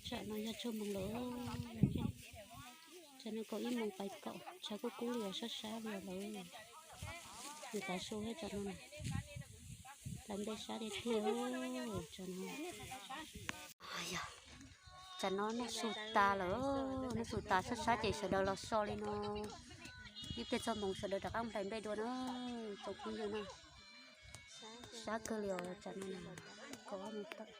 Tsam no yog tsawg moos lawm? Tsam no kaum ib moos pais kaum, tshav kub kub li os, sab sab li lawm. Nws tav su thiab tsam no na, hlais nplej sab tiag tiag. Tsam no, tsam no noj su tas lawm, noj su tas sab sab ces sawv daws los so li no. Ib pliag txog moos sawv daws rov qab mus hlais nplej dua na, tsoom phooj ywg na. Sab kawg li os, tsam no na, kaum ob moos tawm.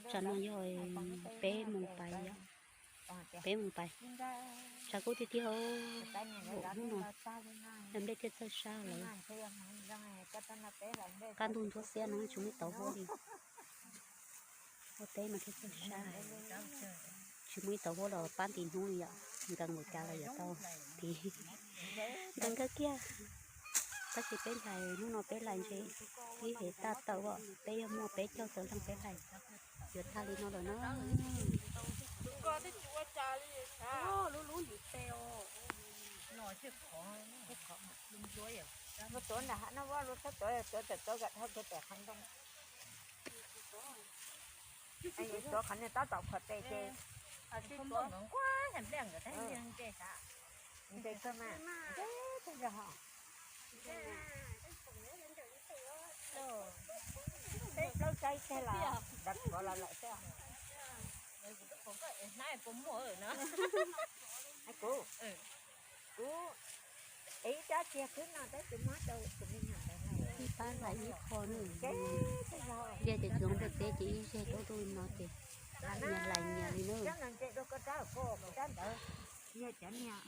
Tsam no yog peb moos pais, yog peb moos pais. Tshav kub tiag tiag, hnub no hlais nplej thiaj txawj sab lawm. Qab ntuj ntsuab xiab no tsis muaj ib tauv huab li. Ua teb mas thiaj txawj sab, tsis muaj ib tauv huab los pab nti hnub li yom. Nkees npaum cas los yuav tau nti, nkees kawg kiag. Tab sis peb hlais, hnub no peb hlais ntshe ib hev tag tawm, peb yog muaj peb caug tawm leej peb hlais, yuav tag li no lawm na. Lub lub yus te os. Tuav nram hav no, tuav tuav tuav kom dhau kiag pem qhov ntoo. Tuav qhov niag tab tom khuam tes ces nqus nqus nqus nqus nqus nqus nqus. Peb plaub tsaib teg los nrad kov los lawm xwb. Kuv, kuv ev ib rab txiag khwb no tab sis muab rau tus me nyuam ntawd na. Ib pab hlais ib qho na. Liaj ces tsis zoo nplej teb ces ib zeg rau rau li no ces nyias hlais nyias li na. Rab no ntse dua koj rab, koj rab ntawd yog cov niag